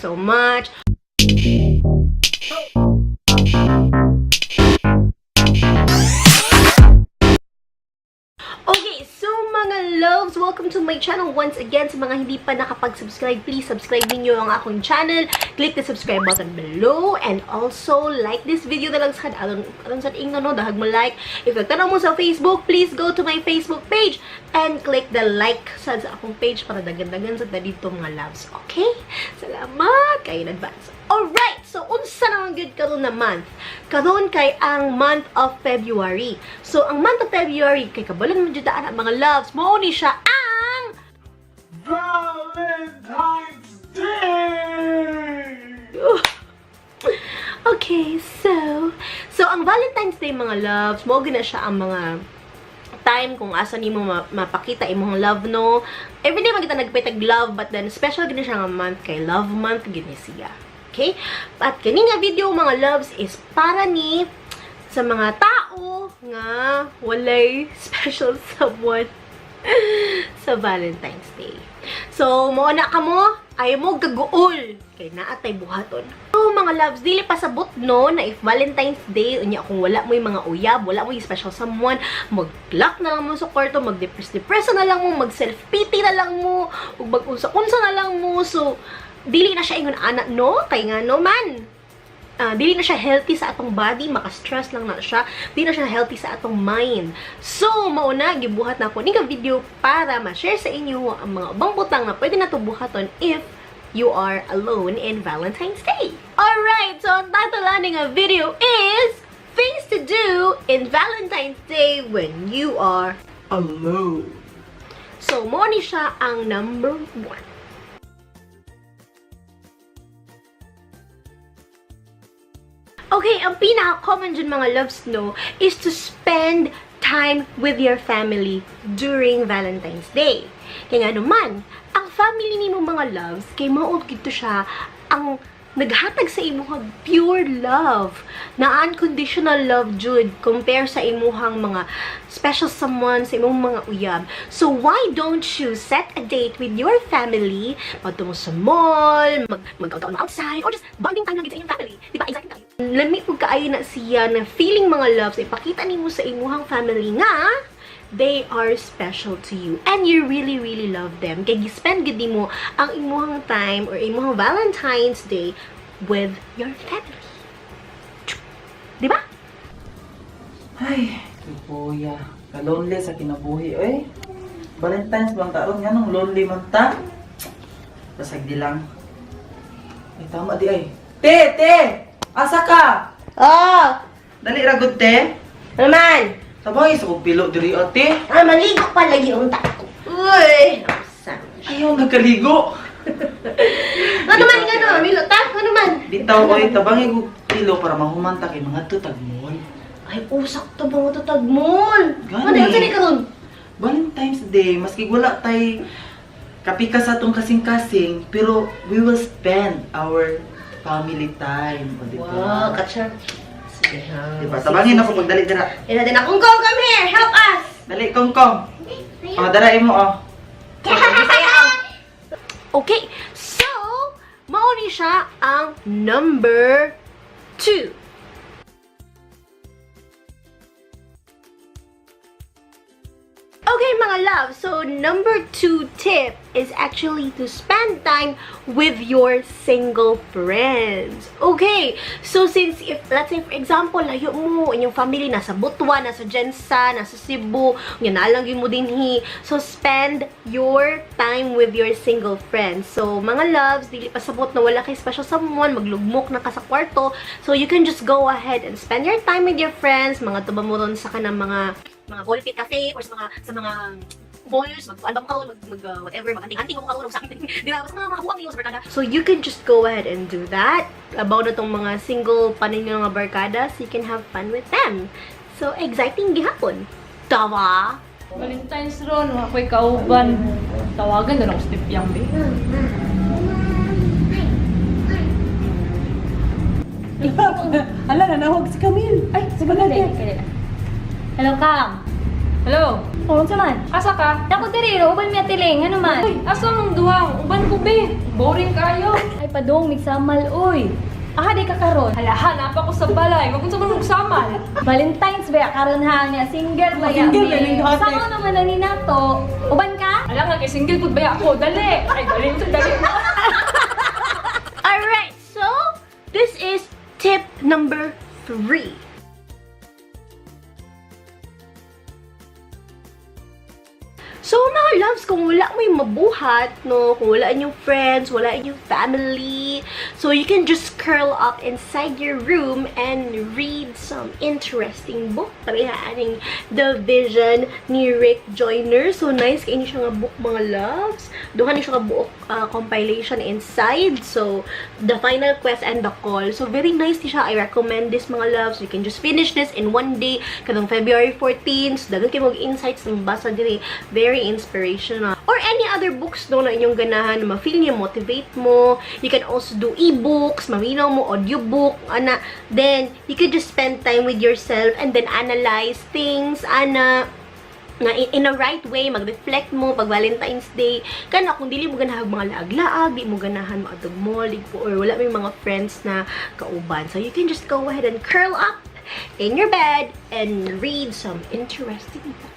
so much. Okay, so mga loves, welcome to my channel once again. Sa mga hindi pa nakapag-subscribe, please subscribe ninyo ang akong channel. Click the subscribe button below and also like this video na lang sa aron aron sa ingno no, dahag mo like. If nagtanaw mo sa Facebook, please go to my Facebook page and click the like sa akong page para dagan-dagan sa dito mga loves. Okay? Salamat kayo in advance. Alright, so unsa naman gyud karon na month? Karon kay ang month of February. So ang month of February kay kabalan mo jud ana mga loves, mao ni siya ang Valentine's Day! Okay, so ang Valentine's Day mga loves, mao gyud na siya ang mga time kung asa nimo mapakita imong love no. Everyday man kita nagpitag love, but then special gyud na siya nga month kay love month gyud ni siya. Okay? At kani nga video mga loves is para ni sa mga tao nga walay special someone sa Valentine's Day. So, mo na kamo, ay mo gaguol kay naa tay buhaton. So, mga loves, dili pasabot no na if Valentine's Day unya kung wala mo yung mga uyab, wala mo yung special someone, mag-lock na lang mo sa kwarto, mag-depress-depress na lang mo, mag-self-pity na lang mo, ug mag-unsa-unsa na lang mo. So, dili na siya ingon ana no, kay nga no man. Dili na siya healthy sa atong body, maka-stress lang na siya. Dili na siya healthy sa atong mind. So, mauna, gibuhat na ako ni nga video para ma-share sa inyo ang mga ubang butang na pwede nato buhaton if you are alone in Valentine's Day. Alright, so ang title ani nga video is Things to Do in Valentine's Day when you are alone. So, mo ni siya ang number 1. Okay, ang pinaka-common dyan mga loves no, is to spend time with your family during Valentine's Day. Kaya nga naman, ang family nimo mga loves, kay mao gid to siya ang naghatag sa imuhang pure love, na unconditional love jud compare sa imuhang mga special someone, sa imong mga uyab. So why don't you set a date with your family, padto mo sa mall, mag outside, or just bonding time lang gid sa inyong family. Di ba? Exciting kayo. Lami pud kaayo na siya na feeling mga loves, ipakita nimo sa imuhang family nga they are special to you and you really really love them. Kay gi-spend gid nimo ang imuhang time or imuhang Valentine's Day with your family. Di ba? Ay, kuya. Ka-lonely sa kinabuhi, oy. Valentine's bang karon nga nung lonely man ta? Basag di lang. Ay, tama di ay. Te, te! Asa ka? Oh, Dali ra gud te. ano man? Sabay sa kog pilo diri ate. Ah, maligo pa lagi ang tako. Uy, nausa. Ayaw nagkaligo. Ano man nga no? Milo ta? Ano man? Bitaw oy, tabangi kog pilo para mahumanta kay mga tutag mall. Ay, usak to mga tutag mall. Gani. Ano yun? Saan karon? Valentine's Day, maski wala tay kapika sa atong kasing-kasing, pero we will spend our family time. O, di ba? Wow, katsa. Sige ha. Diba? Tabangin ako pagdali dira. Yan natin akong Kong, come here! Help us! Dali, kong kong. Oh, dara imo oh. Okay, so, mao ni siya ang number 2. Okay, mga love, so number 2 tip is actually to spend time with your single friends. Okay, so since if, let's say for example, layo mo, inyong family nasa Butuan, nasa Gensan, nasa Cebu, yun na lang yun mo dinhi. So spend your time with your single friends. So mga loves, dili pasabot na wala kay special someone, maglugmok na ka sa kwarto. So you can just go ahead and spend your time with your friends, mga tuba mo ron sa kanang mga Volpit Cafe or sa mga malls, mag-album ka, whatever, mag-anting-anting mo ka, or something. Di ba? Basta mga buwang niyo sa barkada. So, you can just go ahead and do that. About na tong mga single pa ninyo nga barkada, so you can have fun with them. So, exciting gihapon. Tawa! Valentine's ron, ako'y kauban. Tawagan na ako sa tipyang, be. Hala, nanawag si Camille. Ay, si Camille. Hello, Cam. Hello? Oh, unsa man? Asa ka? Ako diri, uban mi atiling, ano man? Uy, asa mong duha? Uban ko be. Boring kayo. Ay padong migsamal oy. Aha di ka karon. Halaha, napa ko sa balay. Magunsa man mong samal. Valentine's ba karon ha nga single ba ya? Single ba ning duha, te? Sama naman na ni nato. Uban ka? Ala nga kay single pud ba ako? Dali. Ay, dali mo dali. Alright, so this is tip number 3. So, mga loves, kung wala mo yung mabuhat, no, kung wala inyong friends, wala inyong family, so you can just curl up inside your room and read some interesting book. Pareha aning The Vision ni Rick Joyner. So, nice kayo siya nga book, mga loves. Duha ni siya nga buok compilation inside. So, The Final Quest and The Call. So, very nice ni siya. I recommend this, mga loves. You can just finish this in one day. Kanang February 14. So, daghan kayo mag-insights ng basa diri. Very inspirational. Or any other books no na inyong ganahan na ma-feel niyo, motivate mo. You can also do e-books, maminaw mo, audiobook, ana. Then, you could just spend time with yourself and then analyze things, ana na in a right way, mag-reflect mo pag Valentine's Day. Kana kung dili mo ganahan mga laag-laag, di mo ganahan maadtog mall, di po, or wala may mga friends na kauban. So you can just go ahead and curl up in your bed and read some interesting books.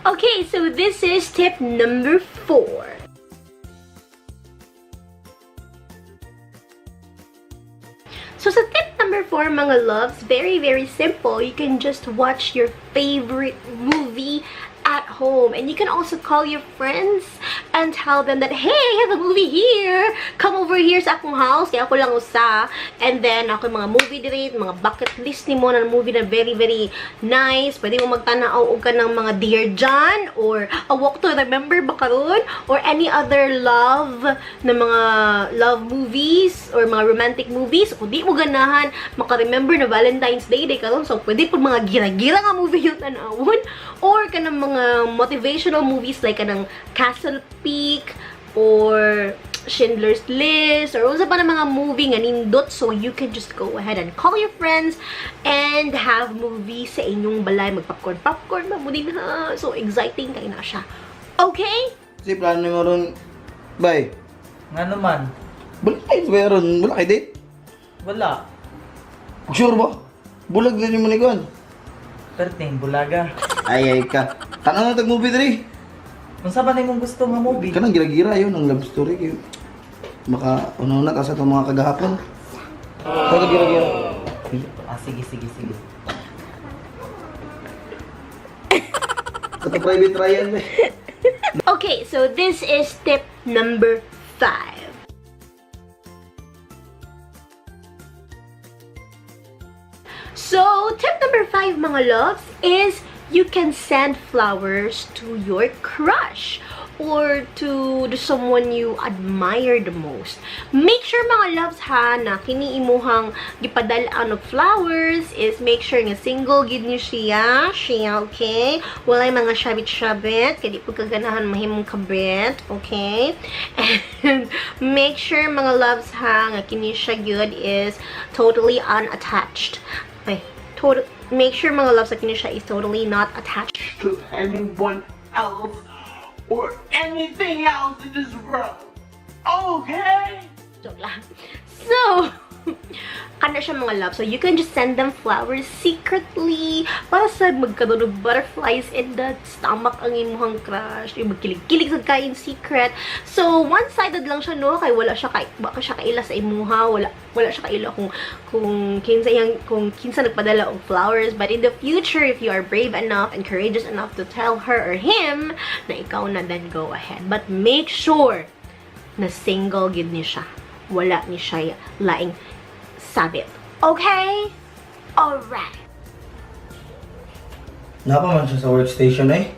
Okay, so this is tip number 4. So sa tip number 4, mga loves, very, very simple. You can just watch your favorite movie at home. And you can also call your friends and tell them that, "Hey, I have a movie here. Come over here sa akong house. Kaya ako lang usa." And then, ako yung mga movie diri, mga bucket list ni mo na movie na very, very nice. Pwede mo magtanaw og ka ng mga Dear John or A Walk to Remember ba karon? Or any other love na mga love movies or mga romantic movies. Kung di mo ganahan, maka-remember na Valentine's Day day karon. So, pwede po mga gira-gira nga movie yung tanawon. Or kanang mga motivational movies like kanang Castle Peak or Schindler's List or unsa pa na mga movie nga nindot, so you can just go ahead and call your friends and have movie sa inyong balay, magpopcorn popcorn ba mo din ha. So exciting kay na siya, okay? Kasi plano mo ron, bay, Nga naman. Valentine's ba ron? Wala kay date? Wala. Sure ba? Bulag na mo ni Kwan. Perting bulaga. Ay, ay ka. Tanaw na tag movie diri. Unsa ba nimong gusto nga movie? Kanang gira-gira yun, ang love story. Kayo. Maka, una-una ta sa itong mga kagahapon. Kaya gira-gira. Ah, sige, sige, sige. Sa to private Ryan, bay. Okay, so this is tip number 5. So, tip number 5, mga loves, is you can send flowers to your crush or to the someone you admire the most. Make sure, mga loves ha, na kini imuhang gipadal-an og flowers is make sure nga single gid niyo siya, okay? Walay mga shabit-shabit, kay di po kaganahan mahimong kabit, okay? And make sure, mga loves ha, nga kini siya gyud is totally unattached. Ay, total, make sure, mga loves, na kini siya is totally not attached To anyone else or anything else in this world. Okay? Joke lang. So, kana siya, mga love. So, you can just send them flowers secretly para sa magkaroon og butterflies in the stomach ang imuhang crush. Yung magkilig-kilig sa kain secret. So, one-sided lang siya, no? Kay wala siya, kay, baka siya kaila sa imuha. Wala siya kaila kung kinsa nagpadala og flowers. But in the future, if you are brave enough and courageous enough to tell her or him na ikaw na, then go ahead. But make sure na single gid ni siya. Wala ni siya laing sabit. Okay? Alright. Napa man siya sa workstation eh.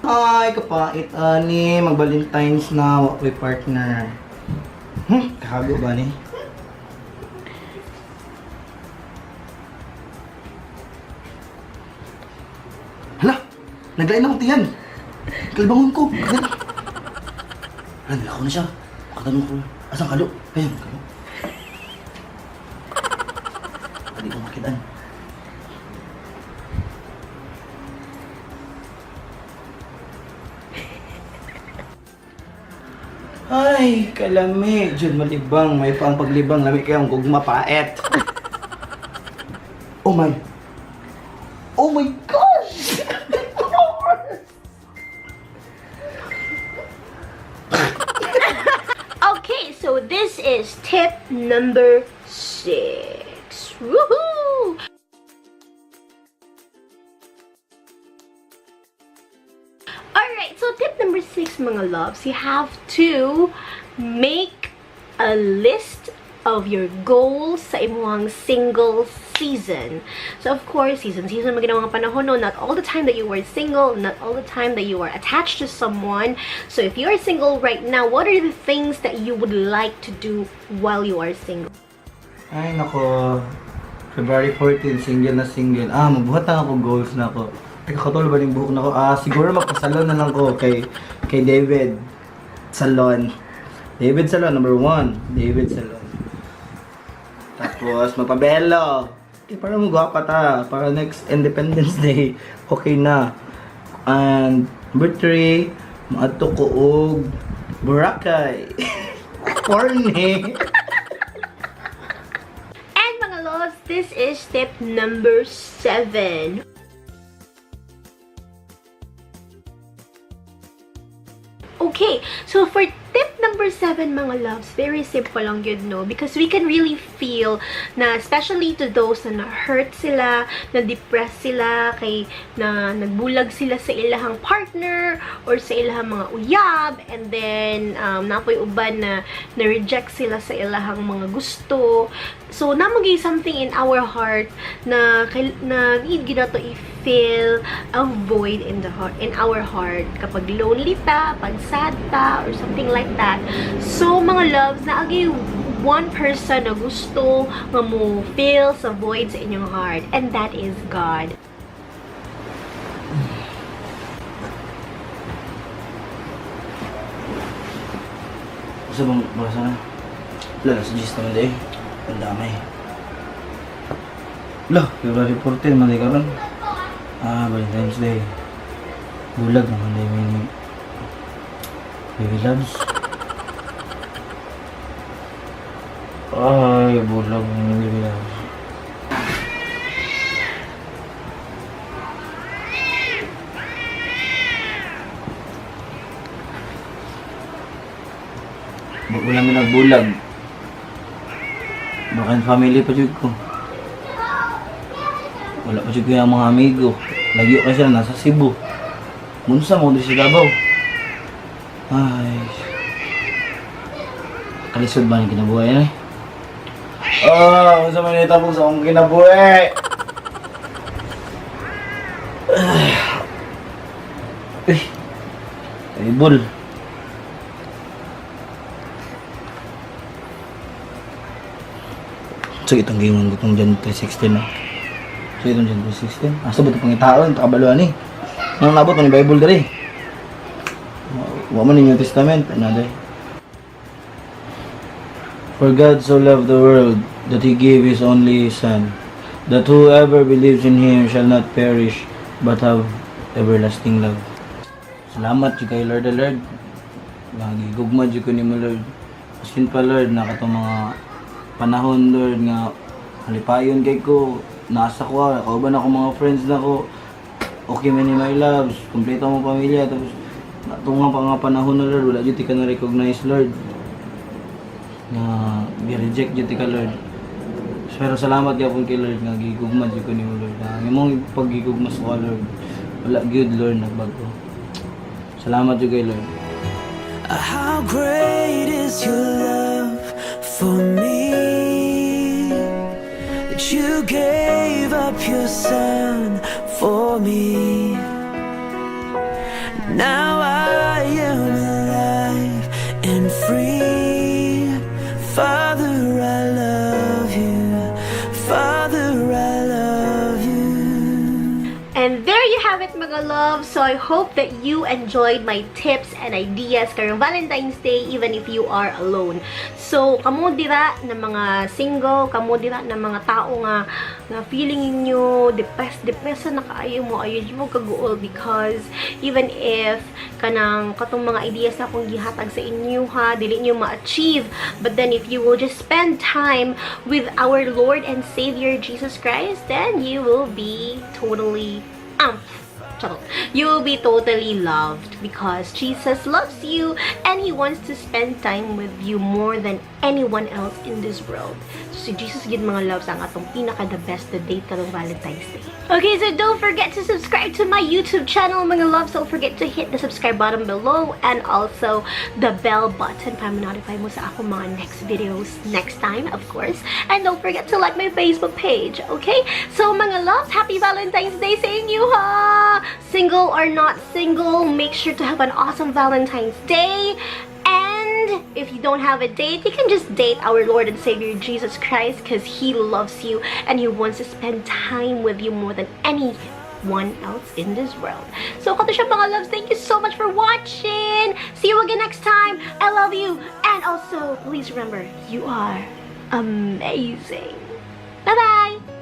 Ay, kapait ani, mag-Valentine's na, wa ko'y partner. Kahago ba ni? Hala! Naglain akong tiyan! Kalbangon ko! Hala, nilako na siya. Makatanong ko. Asan kalo? Ayun, kalo. Hindi ko makitaan. Ay, kalami. Diyan malibang. May pang paglibang. Lami kayong gugma paet. Oh my. Oh my gosh! Okay, so this is tip number 6. Woohoo! Alright, so tip number 6, mga loves, you have to make a list of your goals sa imuhang single season. So of course, season-season maginawa nga panahon, no? Not all the time that you were single, not all the time that you are attached to someone. So if you are single right now, what are the things that you would like to do while you are single? Ay, nako. February 14, single na single. Ah, mabuhat na ako goals na ako. Teka, katol ba yung buhok na ko? Ah, siguro magpasalon na lang ko kay David Salon. David Salon, number 1. David Salon. Tapos, magpabelo. Eh, para mo gwapa ta. Para next Independence Day, okay na. And, number 3, maadto ko og Boracay. Corny. And mga loves, this is tip number 7. Okay, so for tip number 7, mga loves, very simple lang yun, no? Because we can really feel na, especially to those na na-hurt sila, na-depress sila, kay na nagbulag sila sa ilahang partner or sa ilahang mga uyab, and then napoy uban na na-reject sila sa ilahang mga gusto. So, namagay something in our heart na need gina to i-fill a void in the heart, in our heart, kapag lonely ta, pag sad ta, or something like that. So, mga loves, naagay one person na gusto nga mo fill sa void sa inyong heart, and that is God. Gusto bang basa na? Wala, nasa gist naman di eh. Ang dami. Wala, February 14, man di karon. Ah, Valentine's Day. Bulag naman di may baby loves. Ay, bulag naman baby loves. Wala mi nagbulag. Baka yung family pa jud ko. Wala pa jud ko yung mga amigo. Lagyo kasi sila nasa Cebu. Munsa mo diri sa Davao. Ay. Kalisod ba ni kinabuhi eh? Ah, unsa man nitapong sa akong kinabuhi? Eh. Table. So itong game itong John 3:16 na. So itong John 3:16. Asa ba ito pangitaon? Takabaluan eh. Nang nabot man ni Bible diri. Wa man ni New Testament ano dai. For God so loved the world that he gave his only son, that whoever believes in him shall not perish but have everlasting love. Salamat jud kay Lord the Lord. Nagigugma jud ko nimo, Lord. Asin pa, Lord, na katong mga panahon, Lord, nga halipayon kay ko, nasa ko, kauban ako mga friends na ko. Okay man ni my loves, kompleto mo pamilya tapos tunga pa nga panahon na, Lord, wala jud ti ka na recognize, Lord. Nga gi-reject jud ti ka, Lord. Pero salamat gyapon kay Lord nga gigugma jud ko nimo, Lord. Ang imong paggigugma sa ko, Lord, wala gyud, Lord, nagbago. Salamat jud kay Lord. How great is your love for me, that you gave up your son for me. Now I am alive and free. Father, I love you. Father, I love you. And there you have it, mga love. So I hope that you enjoyed my tips and ideas karong Valentine's Day, even if you are alone. So, kamo dira na mga single, kamo dira na mga tao nga feeling ninyo depressed, depressed na kaayo mo, ayaw mo kaguol because even if kanang katong mga ideas na akong gihatag sa inyo ha, dili niyo ma-achieve, but then if you will just spend time with our Lord and Savior Jesus Christ, then you will be totally amped. Charot. You will be totally loved because Jesus loves you and He wants to spend time with you more than anyone else in this world. So, si Jesus gyud, mga loves, ang atong pinaka the best na date karong Valentine's Day. Okay, so don't forget to subscribe to my YouTube channel, mga loves. Don't forget to hit the subscribe button below and also the bell button para ma-notify mo sa akong mga next videos next time, of course. And don't forget to like my Facebook page, okay? So, mga loves, happy Valentine's Day sa inyo, ha! Single or not single, make sure to have an awesome Valentine's Day. And if you don't have a date, you can just date our Lord and Savior Jesus Christ because He loves you and He wants to spend time with you more than anyone else in this world. So, kato siya, mga loves. Thank you so much for watching. See you again next time. I love you. And also, please remember, you are amazing. Bye-bye!